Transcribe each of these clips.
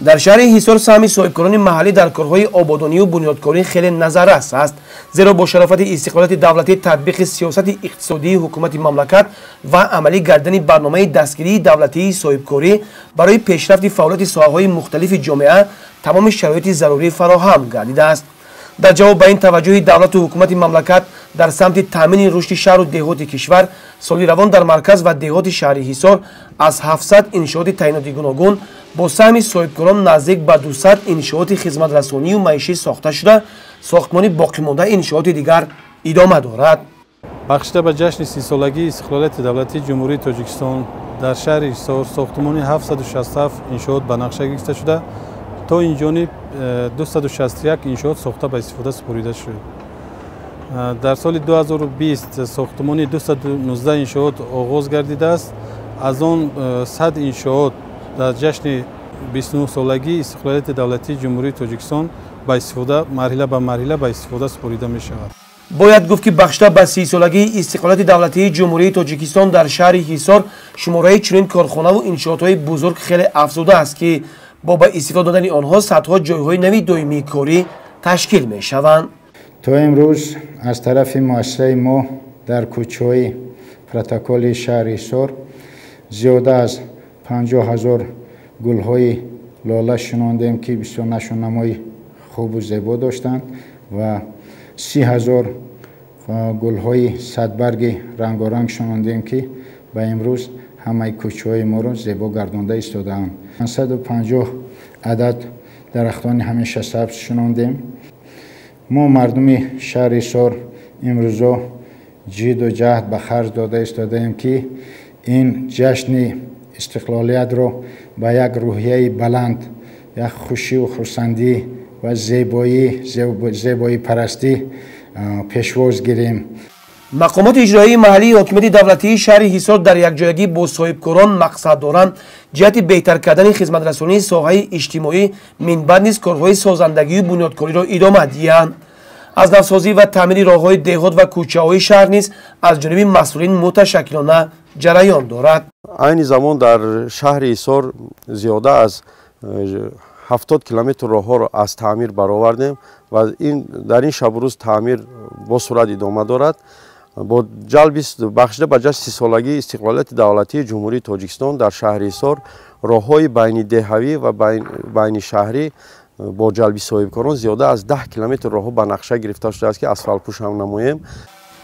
Дар шаҳри Ҳисор саҳми соҳибкорони маҳаллӣ дар корҳои ободонию бунёдкорӣ хеле назаррас аст, зеро бо шарофати истиқлолияти давлатӣ, татбиқи сиёсати иқтисодии ҳукумати мамлакат ва амалӣ гардани барномаи дастгирии давлатии соҳибкорӣ барои пешрафти фаъолияти соҳаҳои мухталифи ҷомеа тамоми шароити зарурӣ фароҳам гардидааст. Дар ҷавоб ба ин таваҷҷӯҳи давлату ҳукумати мамлакат дар самти таъмини рушди шаҳру деҳоти кишвар, соли равон дар марказ ва деҳоти шаҳри Ҳисор аз 700 иншооти таъиноти гуногун бо саҳми соҳибкорон наздик ба 200 иншооти хизматрасонию маишӣ сохта шуда, сохтмони боқимонда иншооти дигар идома дорад. Бахшида ба ҷашни 30-солагии истиқлолияти давлатии Ҷумҳурии Тоҷикистон дар шаҳри Ҳисор сохтмони 767 иншоот ба нақша гирифта шуда, то ин ҷониб 261 иншоот сохта ба истифода супорида шуд. Дар соли 2020 сохтмони 219 иншоот оғоз гардидааст. Аз он 100 иншоот дар ҷашни 29-солагии истиқлолияти давлатии Ҷумҳурии Тоҷикистон ба истифода марҳила ба марҳила ба истифода супорида мешавад. Бояд гуфт, ки бахшида ба 30-солагии истиқлолияти давлатии Ҷумҳурии Тоҷикистон дар шаҳри Ҳисор шумораи чунин корхонаву иншоотҳои бузург хеле афзудааст, ки бо ба истифода додани онҳо садҳо ҷойҳои нави доимии корӣ ташкил мешаванд. То имрӯз аз тарафи муассисаи мо дар кӯчаҳои протоколи шаҳри Ҳисор зиёда аз 50 000 гулҳои лола шинондем, ки бисёр нашъунамои хубу зебо доштанд, ва 30 000 гулҳои садбарги рангоранг шинондем, ки ба имрӯз ҳамаи кӯчаҳои моро зебо гардонда истодаанд. 550 адад дарахтони ҳамешасабз шинондем. Мо, мардуми шаҳри Ҳисор, имрӯзо ҷиду ҷаҳд ба харҷ дода истодаем, ки ин ҷашни истиқлолиятро ба як рӯҳияи баланд, як хушию хурсандӣ ва зебоӣ, зебоипарастӣ пешвоз гирем. Мақомоти иҷроии маҳаллии ҳокимияти давлатии шаҳри Ҳисор дар якҷоягӣ бо соҳибкорон мақсад доранд ҷиҳати беҳтар кардани хизматрасонии соҳаи иҷтимоӣ минбаъд низ корҳои созандагию бунёдкориро идома диҳанд. Аз навсозӣ ва таъмири роҳҳои деҳот ва кӯчаҳои шаҳр низ аз ҷониби масъулин муташаккилона ҷараён дорад. Айни замон дар шаҳри Ҳисор зиёда аз 70 километр роҳҳоро аз таъмир баровардем ва дар ин шабу рӯз таъмир бо суръат идома дорад. Бо ҷалби бахшида ба ҷашни 30-солагии истиқлолияти давлатии Ҷумҳурии Тоҷикистон дар шаҳри Ҳисор роҳҳои байнидеҳавӣ ва байнишаҳрӣ бо ҷалби соҳибкорон зиёда аз 10 километр роҳҳо ба нақша гирифта шудааст, ки асфалтпӯш ҳам намоем.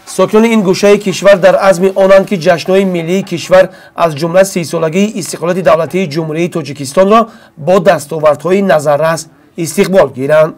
Сокинони ин гӯшаи кишвар дар азми онанд, ки ҷашнҳои миллии кишвар, аз ҷумла 30-солагии истиқлолияти давлатии Ҷумҳурии Тоҷикистонро бо дастовардҳои назаррас истиқбол гиранд.